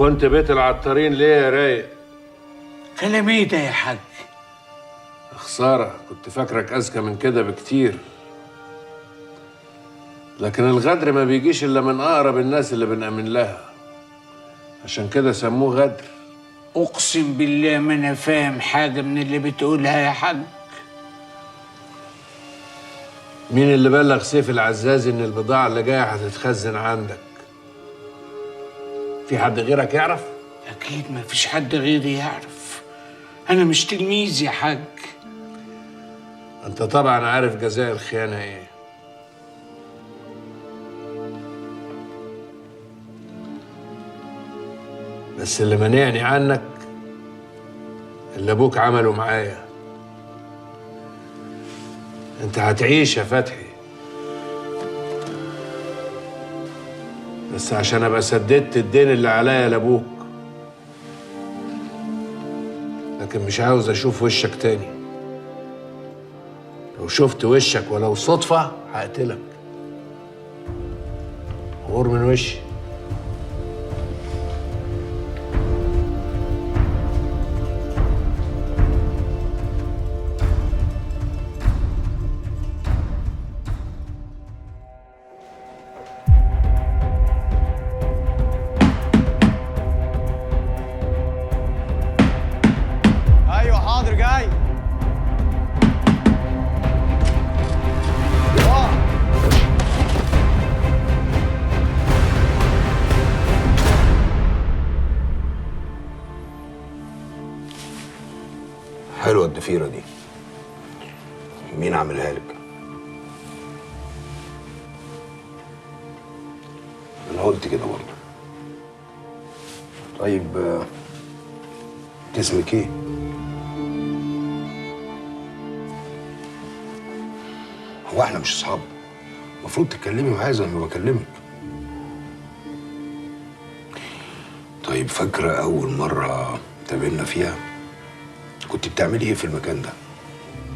خنت بيت العطارين ليه يا رايق؟ كلام ايه ده يا حاج؟ خسارة، كنت فاكرك أذكى من كده بكتير. لكن الغدر ما بيجيش إلا من أقرب الناس اللي بنأمن لها، عشان كده سموه غدر. أقسم بالله ما أنا فاهم حاجة من اللي بتقولها يا حاج. مين اللي بلغ سيف العزازي إن البضاعة اللي جاية هتتخزن عندك؟ في حد غيرك يعرف؟ أكيد ما فيش حد غيري يعرف، أنا مش تلميذ يا حاج. أنت طبعا عارف جزاء الخيانة إيه. بس اللي منعني عنك اللي أبوك عمله معايا. أنت هتعيش يا فتحي، بس عشان أبقى سددت الدين اللي عليا لأبوك. لكن مش عاوز أشوف وشك تاني. لو شفت وشك ولو صدفة هقتلك. غور من وشي. ايوه حاضر جاي. حلوة الضفيرة دي، مين عاملها لك؟ أنا قلت كده برضه. طيب اسمك إيه؟ هو إحنا مش أصحاب؟ المفروض تتكلمي معايا زي ما بكلمك. طيب فاكرة أول مرة اتقابلنا فيها؟ كنت بتعملي ايه في المكان ده؟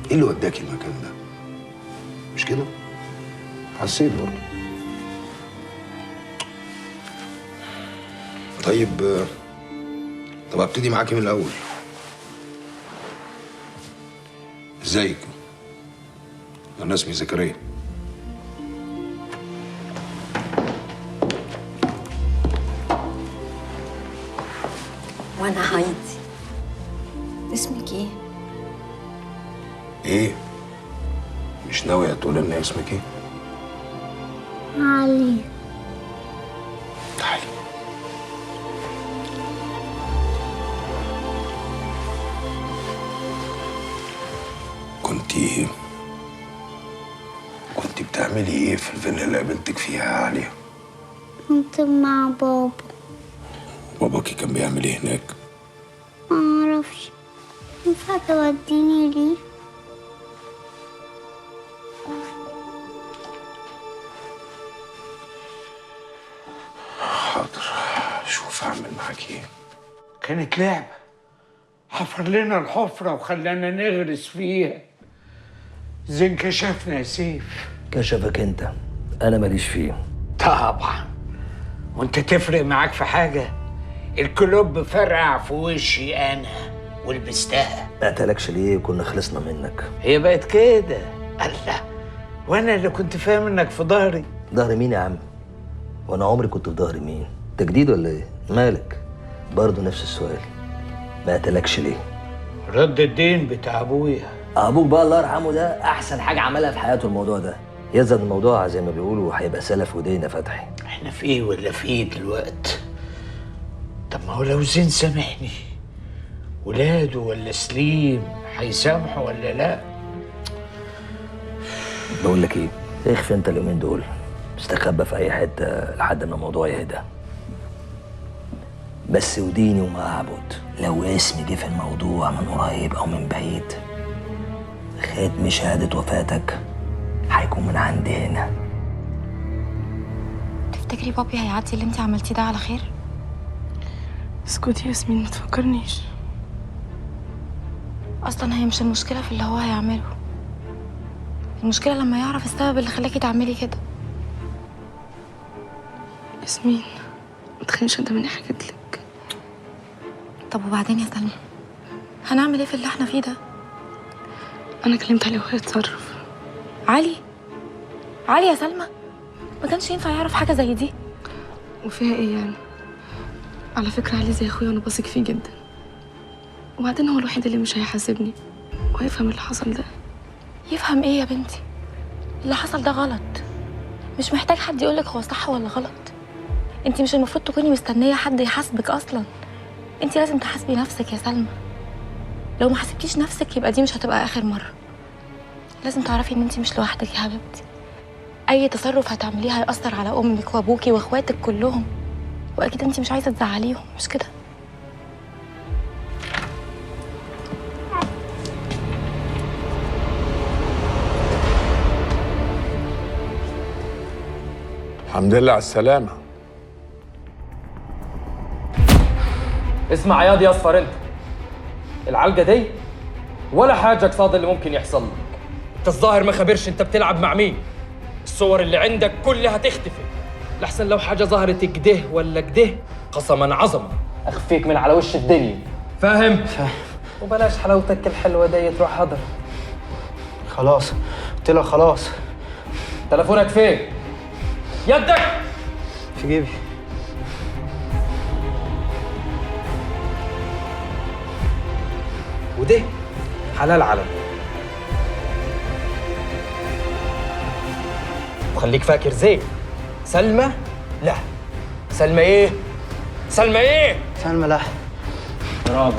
ايه اللي وداكي المكان ده؟ مش كده؟ حسيت برضه. طيب طب ابتدي معاكي من الاول. ازيك؟ انا اسمي زكريا. وانا هايدي. اسمك ايه؟ ايه؟ مش ناوية تقول لنا اسمك ايه؟ علي. تعالي. كنت بتعملي ايه في الفيلا اللي قابلتك فيها يا عليا؟ كنت مع بابا. باباكي كان بيعمل ايه هناك؟ معرفش. ينفع توديني ليه؟ حاضر، شوف هعمل معاك ايه. كانت لعبة، حفر لنا الحفرة وخلانا نغرس فيها. زين كشفنا يا سيف. كشفك انت، انا ماليش فيه. طبعا، وانت تفرق معاك في حاجة؟ الكلوب فرقع في وشي انا ولبستها. ما قتلكش ليه؟ كنا خلصنا منك. هي بقت كده؟ الله، وانا اللي كنت فاهم انك في ظهري. ظهر مين يا عم؟ وانا عمري كنت في ظهر مين؟ تجديد ولا ايه؟ مالك؟ برضه نفس السؤال، ما قتلكش ليه؟ رد الدين بتاع ابويا. ابوك بقى الله يرحمه ده احسن حاجة عملها في حياته الموضوع ده. يزن الموضوع زي ما بيقولوا هيبقى سلف ودين يا فتحي. احنا في ايه ولا في ايه دلوقتي؟ طب ما هو لو زين سامحني، ولاده ولا سليم هيسامحوا ولا لا؟ بقول لك ايه، اخفي انت اليومين دول، استخبى في اي حتة لحد ما الموضوع يهدى. بس وديني وما اعبد لو اسمي جه في الموضوع من قريب او من بعيد، ختم شهادة وفاتك هيكون من عندي هنا. تفتكري بابي هيعدي اللي انت عملتيه ده على خير؟ اسكتي يا ياسمين، ما تفكرنيش. اصلا هي مش المشكلة في اللي هو هيعمله، المشكلة لما يعرف السبب اللي خلاكي تعملي كده. ياسمين ما تخلينيش اندم اني حكيت لك. طب وبعدين يا سلمى؟ هنعمل ايه في اللي احنا فيه ده؟ انا كلمت علي وهو يتصرف. علي؟ علي يا سلمى؟ ما كانش ينفع يعرف حاجة زي دي. وفيها ايه يعني؟ على فكرة علي زي اخويا وانا بثق فيه جدا. وبعدين هو الوحيد اللي مش هيحاسبني وهيفهم اللي حصل ده. يفهم ايه يا بنتي؟ اللي حصل ده غلط، مش محتاج حد يقولك هو صح ولا غلط. انتي مش المفروض تكوني مستنيه حد يحاسبك اصلا. انتي لازم تحاسبي نفسك يا سلمى. لو ما حاسبتيش نفسك يبقى دي مش هتبقى اخر مرة. لازم تعرفي ان انتي مش لوحدك يا حبيبتي. اي تصرف هتعمليه هيأثر على امك وابوكي واخواتك كلهم، واكيد انتي مش عايزه تزعليهم، مش كده؟ الحمد لله على السلامة. اسمع ياض يا اصفر، انت العلقة دي ولا حاجة قصاد اللي ممكن يحصل لك. انت الظاهر ما خبرش انت بتلعب مع مين. الصور اللي عندك كلها تختفي، لحسن لو حاجة ظهرت كده ولا كده قسما عظما اخفيك من على وش الدنيا. فاهم؟ فاهم. وبلاش حلاوتك الحلوة دي تروح هدر. خلاص قلت لك خلاص. تليفونك فين؟ يدك في جيبي. وده حلال علي. وخليك فاكر زين، سلمى لا. سلمى ايه؟ سلمى ايه؟ سلمى لا. برافو.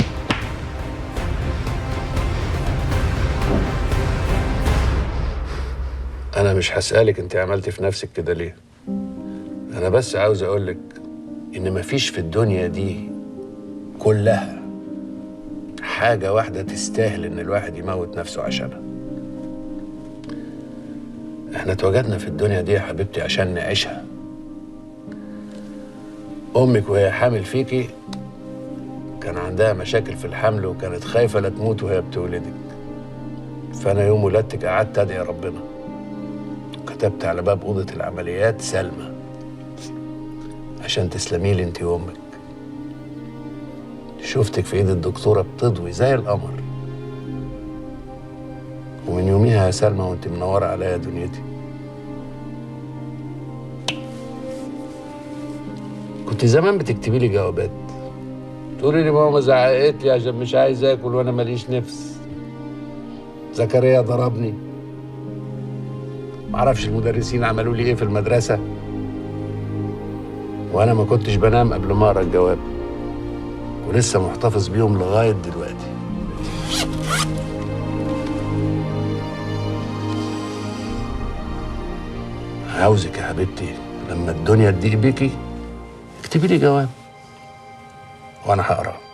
أنا مش هسألك أنت عملتي في نفسك كده ليه. أنا بس عاوز أقولك إن مفيش في الدنيا دي كلها حاجة واحدة تستاهل إن الواحد يموت نفسه عشانها. إحنا اتوجدنا في الدنيا دي يا حبيبتي عشان نعيشها. أمك وهي حامل فيكي كان عندها مشاكل في الحمل وكانت خايفة لا تموت وهي بتولدك. فأنا يوم ولادتك قعدت أدعي ربنا، كتبت على باب أوضة العمليات سلمى عشان تسلمي لي انت وامك. شفتك في ايد الدكتورة بتضوي زي القمر، ومن يوميها يا سلمى وانت منورة عليا دنيتي. كنت زمان بتكتبي لي جوابات تقولي لي ماما زعقت لي عشان مش عايز اكل وانا ماليش نفس، زكريا ضربني، معرفش المدرسين عملوا لي ايه في المدرسة، وانا ما كنتش بنام قبل ما اقرا الجواب، ولسه محتفظ بيهم لغاية دلوقتي. عاوزك يا حبيبتي لما الدنيا تضيق بيكي اكتبي لي جواب وانا هقراه.